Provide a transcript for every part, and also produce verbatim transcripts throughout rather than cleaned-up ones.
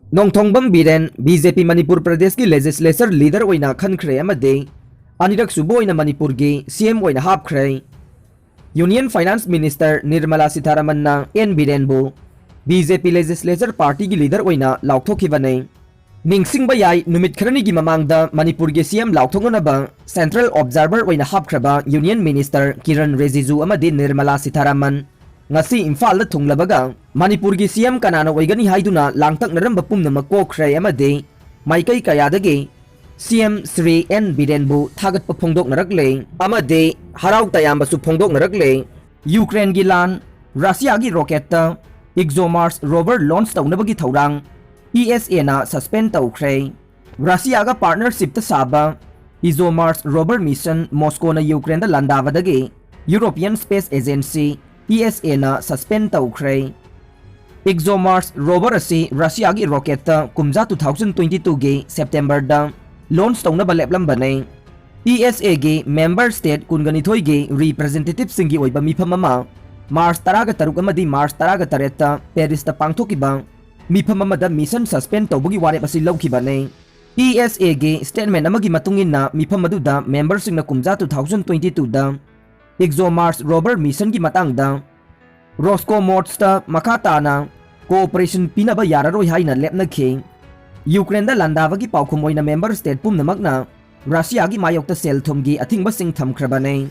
ꯅꯣꯡꯊꯣꯡꯕꯝ Biren B J ꯄꯤ ꯃꯅꯤꯄꯨꯔ ꯄ꯭ꯔꯗꯦꯁꯀꯤ ꯂꯦꯖꯤꯁꯂꯦꯆꯔ leader ꯑꯣꯏꯅ ꯈꯟꯈ꯭ꯔꯦ ꯑꯃꯗꯤ ꯑꯅꯤꯔꯛ ꯁꯨꯕ ꯑꯣꯏꯅ ꯃꯅꯤꯄꯨꯔꯒꯤ ꯁꯤ ꯑꯦꯝ ꯑꯣꯏꯅ ꯍꯥꯞꯈ꯭ꯔꯦ꯫ ꯌꯨꯅꯤꯌꯟ ꯐꯥꯏꯅꯥꯟꯁ ꯃꯤꯅꯤꯁꯇꯔ ꯅꯤꯔꯃꯂꯥ ꯁꯤꯊꯥꯔꯥꯃꯟꯅ ꯑꯦꯟ ꯕꯤꯔꯦꯟꯕꯨ ꯕꯤ ꯖꯦ ꯄꯤ ꯂꯦꯖꯤꯁꯂꯦꯆꯔ ꯄꯥꯔꯇꯤꯒꯤ ꯂꯤꯗꯔ ꯑꯣꯏꯅ ꯂꯥꯎꯊꯣꯛꯈꯤꯕꯅꯤ꯫ ꯅꯤꯡꯁꯤꯡꯕ ꯌꯥꯏ, ꯅꯨꯃꯤꯠ ꯈꯔꯅꯤꯒꯤ ꯃꯃꯥꯡꯗ ꯃꯅꯤꯄꯨꯔꯒꯤ ꯁꯤ ꯑꯦꯝ ꯂꯥꯎꯊꯣꯛꯅꯅꯕ ꯁꯦꯟꯇ꯭ꯔꯦꯜ ꯑꯣꯕꯖꯥꯔꯚꯔ ꯑꯣꯏꯅ ꯍꯥꯞꯈ꯭ꯔꯕ ꯌꯨꯅꯤꯌꯟ ꯃꯤꯅꯤꯁꯇꯔ ꯀꯤꯔꯟ ꯔꯤꯖꯤꯖꯨ ꯑꯃꯗꯤ ꯅꯤꯔꯃꯂꯥ ꯁꯤꯊꯥꯔꯥꯃꯟ ꯉꯁꯤ ꯏꯝꯐꯥꯜꯗ ꯊꯨꯡꯂꯕꯒ ꯃꯅꯤꯄꯨꯔꯒꯤ ꯁꯤ ꯑꯦꯝ ꯀꯅꯥꯅ ꯑꯣꯏꯒꯅꯤ ꯍꯥꯏꯗꯨꯅ ꯂꯥꯡꯇꯛꯅꯔꯝꯕ ꯄꯨꯝꯅꯃꯛ ꯀꯣꯛꯈ꯭ꯔꯦ ꯑꯃꯗꯤ ꯃꯥꯏꯀꯩ ꯀꯌꯥꯗꯒꯤ ꯁꯤ ꯑꯦꯝ ꯁ꯭ꯔꯤ ꯑꯦꯟ ꯕꯤꯔꯦꯟꯕꯨ ꯊꯥꯒꯠꯄ ꯐꯣꯡꯗꯣꯛꯅꯔꯛꯂꯦ ꯑꯃꯗꯤ ꯍꯔꯥꯎ ꯇꯌꯥꯝꯕꯁꯨ ꯐꯣꯡꯗꯣꯛꯅꯔꯛꯂꯦ꯫ ꯌꯨꯀ꯭ꯔꯦꯟꯒꯤ ꯂꯥꯟ, ꯔꯁꯤꯌꯥꯒꯤ ꯔꯣꯀꯦꯠꯇ ꯏꯛꯖꯣꯃꯥꯔꯁ ꯔꯣꯚꯔ ꯂꯣꯟꯆ ꯇꯧꯅꯕꯒꯤ ꯊꯧꯔꯥꯡ ꯏ ꯑꯦꯁ ꯑꯦꯅ ꯁꯁꯄꯦꯟ ꯇꯧꯈ꯭ꯔꯦ꯫ ꯔꯁꯤꯌꯥꯒ ꯄꯥꯔꯠꯅꯔꯁꯤꯞꯇ ꯁꯥꯕ ꯏꯖꯣꯃꯥꯔꯁ ꯔꯣꯚꯔ ꯃꯤꯁꯟ ꯃꯣꯁꯀꯣꯅ ꯌꯨꯀ꯭ꯔꯦꯟꯗ ꯂꯥꯟꯗꯥꯕꯗꯒꯤ European space agency E S A suspend ꯇꯧꯈ꯭ꯔꯦ꯫ ꯏꯛꯖꯣꯃꯥꯔꯁ ꯔꯣꯚꯔ ꯑꯁꯤ ꯔꯁꯤꯌꯥꯒꯤ ꯔꯣꯀꯦꯠꯇ ꯀꯨꯝꯖꯥ two thousand twenty twoꯒꯤ ꯁꯦꯞꯇꯦꯝꯕꯔꯗ ꯂꯣꯟꯆ ꯇꯧꯅꯕ ꯂꯦꯞꯂꯝꯕꯅꯤ꯫ ꯏ ꯑꯦꯁ ꯑꯦꯒꯤ ꯃꯦꯝꯕꯔ ꯁ꯭ꯇꯦꯠ ꯀꯨꯟꯒ ꯅꯤꯊꯣꯏꯒꯤ ꯔꯤꯄ꯭ꯔꯖꯦꯟꯇꯦꯇꯤꯚꯁꯤꯡꯒꯤ ꯑꯣꯏꯕ ꯃꯤꯐꯝ ꯑꯃ ꯃꯥꯔꯆ ꯇꯔꯥꯒ ꯇꯔꯨꯛ ꯑꯃꯗꯤ ꯃꯥꯔꯆ ꯇꯔꯥꯒ ꯇꯔꯦꯠꯇ ꯄꯦꯔꯤꯁꯇ ꯄꯥꯡꯊꯣꯛꯈꯤꯕ ꯃꯤꯐꯝ ꯑꯃꯗ ꯃꯤꯁꯟ ꯁꯁꯄꯦꯟ ꯇꯧꯕꯒꯤ ꯋꯥꯔꯦꯞ ꯑꯁꯤ ꯂꯧꯈꯤꯕꯅꯤ꯫ ꯏ ꯑꯦꯁ ꯑꯦꯒꯤ ꯁ꯭ꯇꯦꯠꯃꯦꯟ ꯑꯃꯒꯤ ꯃꯇꯨꯡ ꯏꯟꯅ ꯃꯤꯐꯝ ꯑꯗꯨꯗ ꯃꯦꯝꯕꯔꯁꯤꯡꯅ ꯀꯨꯝꯖꯥ two thousand twenty twoꯗ ꯏꯛꯖꯣꯃꯥꯔꯁ ꯔꯣꯚꯔ ꯃꯤꯁꯟꯒꯤ ꯃꯇꯥꯡꯗ ꯔꯣꯁꯀꯣꯃꯣꯠꯁꯇ ꯃꯈꯥ ꯇꯥꯅ ꯀꯣꯑꯣꯄꯔꯦꯁꯟ ꯄꯤꯅꯕ ꯌꯥꯔꯔꯣꯏ ꯍꯥꯏꯅ ꯂꯦꯞꯅꯈꯤ꯫ ꯌꯨꯀ꯭ꯔꯦꯟꯗ ꯂꯥꯟꯗꯥꯕꯒꯤ ꯄꯥꯎꯈꯨꯝ ꯑꯣꯏꯅ ꯃꯦꯝꯕꯔ ꯁ꯭ꯇꯦꯠ ꯄꯨꯝꯅꯃꯛꯅ ꯔꯁꯤꯌꯥꯒꯤ ꯃꯥꯌꯣꯛꯇ ꯁꯦꯜ ꯊꯨꯝꯒꯤ ꯑꯊꯤꯡꯕꯁꯤꯡ ꯊꯝꯈ꯭ꯔꯕꯅꯤ꯫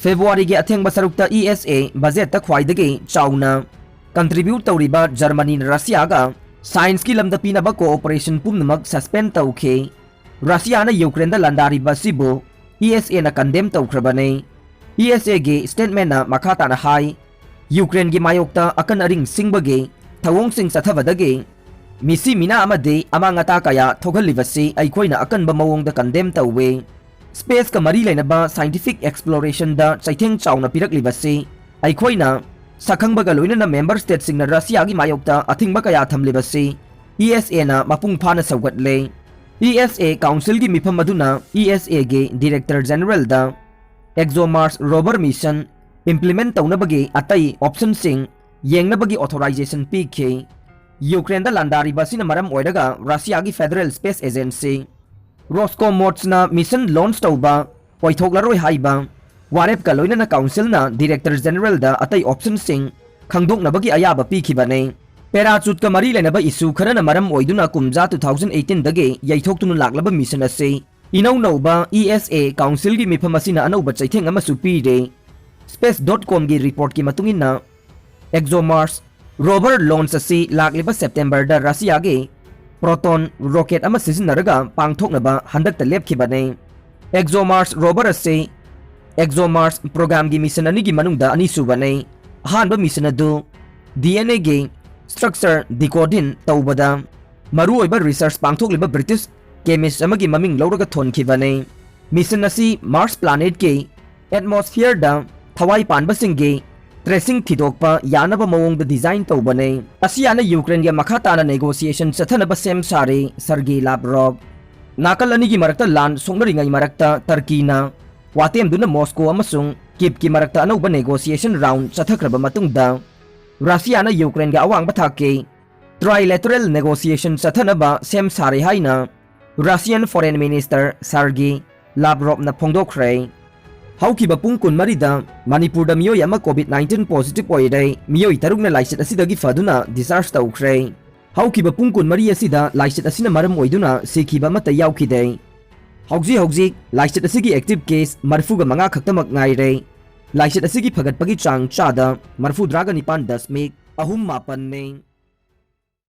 ꯐꯦꯕ꯭ꯔꯨꯋꯥꯔꯤꯒꯤ ꯑꯊꯦꯡꯕ ꯁꯔꯨꯛꯇ ꯏ ꯑꯦꯁ ꯑꯦ ꯕꯖꯦꯠꯇ ꯈ꯭ꯋꯥꯏꯗꯒꯤ ꯆꯥꯎꯅ ꯀꯟꯇ꯭ꯔꯤꯕ꯭ꯌꯨꯠ ꯇꯧꯔꯤꯕ ꯖꯔꯃꯅꯤꯅ ꯔꯁꯤꯌꯥꯒ ꯁꯥꯏꯟꯁꯀꯤ ꯂꯝꯗ ꯄꯤꯅꯕ ꯀꯣꯑꯣꯄꯔꯦꯁꯟ ꯄꯨꯝꯅꯃꯛ ꯁꯁꯄꯦꯟ ꯇꯧꯈꯤ꯫ ꯔꯁꯤꯌꯥꯅ ꯌꯨꯀ꯭ꯔꯦꯟꯗ ꯂꯥꯟꯗꯥꯔꯤꯕ ꯑꯁꯤꯕꯨ ꯏ ꯑꯦꯁ ꯑꯦꯅ ꯀꯟꯗꯦꯝ ꯇꯧꯈ꯭ꯔꯕꯅꯤ꯫ ꯏ ꯑꯦꯁ ꯑꯦꯒꯤ ꯁ꯭ꯇꯦꯠꯃꯦꯟꯅ ꯃꯈꯥ ꯇꯥꯅ ꯍꯥꯏ, ꯌꯨꯀ꯭ꯔꯦꯟꯒꯤ ꯃꯥꯌꯣꯛꯇ ꯑꯀꯟ ꯑꯔꯤꯡ ꯁꯤꯡꯕꯒꯤ ꯊꯧꯑꯣꯡꯁꯤꯡ ꯆꯠꯊꯕꯗꯒꯤ ꯃꯤꯁꯤ ꯃꯤꯅꯥ ꯑꯃꯗꯤ ꯑꯃꯥꯡ ꯑꯇꯥ ꯀꯌꯥ ꯊꯣꯛꯍꯜꯂꯤꯕꯁꯤ ꯑꯩꯈꯣꯏꯅ ꯑꯀꯟꯕ ꯃꯑꯣꯡꯗ ꯀꯟꯗꯦꯝ ꯇꯧꯏ꯫ ꯁ꯭ꯄꯦꯁꯀ ꯃꯔꯤ ꯂꯩꯅꯕ ꯁꯥꯏꯟꯇꯤꯐꯤꯛ ꯑꯦꯛꯁꯄ꯭ꯂꯣꯔꯦꯁꯟꯗ ꯆꯩꯊꯦꯡ ꯆꯥꯎꯅ ꯄꯤꯔꯛꯂꯤꯕꯁꯤ ꯑꯩꯈꯣꯏꯅ ꯁꯛꯈꯪꯕꯒ ꯂꯣꯏꯅꯅ ꯃꯦꯝꯕꯔ ꯁ꯭ꯇꯦꯠꯁꯤꯡꯅ ꯔꯁꯤꯌꯥꯒꯤ ꯃꯥꯌꯣꯛꯇ ꯑꯊꯤꯡꯕ ꯀꯌꯥ ꯊꯝꯂꯤꯕꯁꯤ ꯏ ꯑꯦꯁ ꯑꯦꯅ ꯃꯄꯨꯡ ꯐꯥꯅ ꯁꯧꯒꯠꯂꯦ꯫ ꯏ ꯑꯦꯁ ꯑꯦ ꯀꯥꯎꯟꯁꯤꯜꯒꯤ ꯃꯤꯐꯝ ꯑꯗꯨꯅ ꯏ ꯑꯦꯁ ꯑꯦꯒꯤ ꯗꯤꯔꯦꯛꯇꯔ ꯖꯦꯅꯔꯦꯜꯗ ꯏꯛꯖꯣꯃꯥꯔꯁ ꯔꯣꯚꯔ ꯃꯤꯁꯟ ꯏꯝꯄ꯭ꯂꯤꯃꯦꯟ ꯇꯧꯅꯕꯒꯤ ꯑꯇꯩ ꯑꯣꯞꯁꯟꯁꯤꯡ ꯌꯦꯡꯅꯕꯒꯤ ꯑꯣꯊꯣꯔꯥꯏꯖꯦꯁꯟ ꯄꯤꯈꯤ꯫ ꯌꯨꯀ꯭ꯔꯦꯟꯗ ꯂꯥꯟꯗꯥꯔꯤꯕ ꯑꯁꯤꯅ ꯃꯔꯝ ꯑꯣꯏꯔꯒ ꯔꯁꯤꯌꯥꯒꯤ Federal Space Agency Roscosmosꯅ mission launch ꯇꯧꯕ ꯑꯣꯏꯊꯣꯛꯂꯔꯣꯏ ꯍꯥꯏꯕ ꯋꯥꯔꯦꯞꯀ ꯂꯣꯏꯅꯅ Councilꯅ Director Generalꯗ ꯑꯇꯩ optionꯁꯤꯡ ꯈꯪꯗꯣꯛꯅꯕꯒꯤ ꯑꯌꯥꯕ ꯄꯤꯈꯤꯕꯅꯤ꯫ Parachuteꯀ ꯃꯔꯤ ꯂꯩꯅꯕ issue ꯈꯔꯅ ꯃꯔꯝ ꯑꯣꯏꯗꯨꯅ ꯀꯨꯝꯖꯥ two thousand eighteenꯗꯒꯤ ꯌꯩꯊꯣꯛꯇꯨꯅ ꯂꯥꯛꯂꯕ mission ꯑꯁꯤ ꯏꯅꯧ ꯅꯧꯕ E S A Councilꯒꯤ ꯃꯤꯐꯝ ꯑꯁꯤꯅ ꯑꯅꯧꯕ ꯆꯩꯊꯦꯡ ꯑꯃꯁꯨ ꯄꯤꯔꯦ꯫ Space dot comꯒꯤ reportꯀꯤ ꯃꯇꯨꯡ ꯏꯟꯅ, ExoMars rover launch ꯑꯁꯤ ꯂꯥꯛꯂꯤꯕ Septemberꯗ ꯔꯁꯤꯌꯥꯒꯤ Proton rocket ꯑꯃ ꯁꯤꯖꯤꯟꯅꯔꯒ ꯄꯥꯡꯊꯣꯛꯅꯕ ꯍꯟꯗꯛꯇ ꯂꯦꯞꯈꯤꯕꯅꯤ꯫ ExoMars rover ꯑꯁꯤ ExoMars programꯒꯤ mission ꯑꯅꯤꯒꯤ ꯃꯅꯨꯡꯗ ꯑꯅꯤꯁꯨꯕꯅꯤ꯫ ꯑꯍꯥꯟꯕ mission ꯑꯗꯨ D N Aꯒꯤ structure decoding ꯇꯧꯕꯗ ꯃꯔꯨꯑꯣꯏꯕ research ꯄꯥꯡꯊꯣꯛꯂꯤꯕ British chemist ꯑꯃꯒꯤ ꯃꯃꯤꯡ ꯂꯧꯔꯒ ꯊꯣꯟꯈꯤꯕꯅꯤ꯫ Mission ꯑꯁꯤ Mars planetꯀꯤ atmosphereꯗ ꯊꯋꯥꯏ ꯄꯥꯟꯕꯁꯤꯡꯒꯤ tracing ꯊꯤꯗꯣꯛꯄ ꯌꯥꯅꯕ ꯃꯑꯣꯡꯗ design ꯇꯧꯕꯅꯤ꯫ ꯔꯁꯤꯌꯥꯅ ꯌꯨꯀ꯭ꯔꯦꯟꯒ ꯃꯈꯥ ꯇꯥꯅ negotiation ꯆꯠꯊꯅꯕ ꯁꯦꯝ ꯁꯥꯔꯤ, Sergey Lavrov꯫ ꯅꯥꯀꯜ ꯑꯅꯤꯒꯤ ꯃꯔꯛꯇ ꯂꯥꯟ ꯁꯣꯛꯅꯔꯤꯉꯩ ꯃꯔꯛꯇ ꯇꯔꯀꯤꯅ ꯋꯥꯇꯦꯝꯗꯨꯅ ꯃꯣꯁꯀꯣ ꯑꯃꯁꯨꯡ ꯀꯤꯞꯀꯤ ꯃꯔꯛꯇ ꯑꯅꯧꯕ negotiation round ꯆꯠꯊꯈ꯭ꯔꯕ ꯃꯇꯨꯡꯗ, ꯔꯁꯤꯌꯥꯅ ꯌꯨꯀ꯭ꯔꯦꯟꯒ ꯑꯋꯥꯡꯕ ꯊꯥꯛꯀꯤ trilateral negotiation ꯆꯠꯊꯅꯕ ꯁꯦꯝ ꯁꯥꯔꯦ ꯍꯥꯏꯅ Russian Foreign Minister Sergey Lavrovꯅ ꯐꯣꯡꯗꯣꯛꯈ꯭ꯔꯦ꯫ ꯍꯧꯈꯤꯕ ꯄꯨꯡ ꯀꯨꯟꯃꯔꯤꯗ ꯃꯅꯤꯄꯨꯔꯗ ꯃꯤꯑꯣꯏ ꯑꯃ COVID nineteen positive ꯑꯣꯏꯔꯦ, ꯃꯤꯑꯣꯏ ꯇꯔꯨꯛꯅ ꯂꯥꯏꯆꯠ ꯑꯁꯤꯗꯒꯤ ꯐꯗꯨꯅ discharge ꯇꯧꯈ꯭ꯔꯦ꯫ ꯍꯧꯈꯤꯕ ꯄꯨꯡ ꯀꯨꯟꯃꯔꯤ ꯑꯁꯤꯗ ꯂꯥꯏꯆꯠ ꯑꯁꯤꯅ ꯃꯔꯝ ꯑꯣꯏꯗꯨꯅ ꯁꯤꯈꯤꯕ ꯑꯃꯠꯇ ꯌꯥꯎꯈꯤꯗꯦ꯫ ꯍꯧꯖꯤꯛ ꯍꯧꯖꯤꯛ ꯂꯥꯏꯆꯠ ꯑꯁꯤꯒꯤ active case ꯃꯔꯤꯐꯨꯒ ꯃꯉꯥ ꯈꯛꯇꯃꯛ ꯉꯥꯏꯔꯦ꯫ ꯂꯥꯏꯆꯠ ꯑꯁꯤꯒꯤ ꯐꯒꯠꯄꯒꯤ ꯆꯥꯡ ꯆꯥꯗ ꯃꯔꯤꯐꯨꯇꯔꯥꯒ ꯅꯤꯄꯥꯟ ꯗꯁꯃꯤꯛ ꯑꯍꯨꯝ ꯃꯥꯄꯟꯅꯤ꯫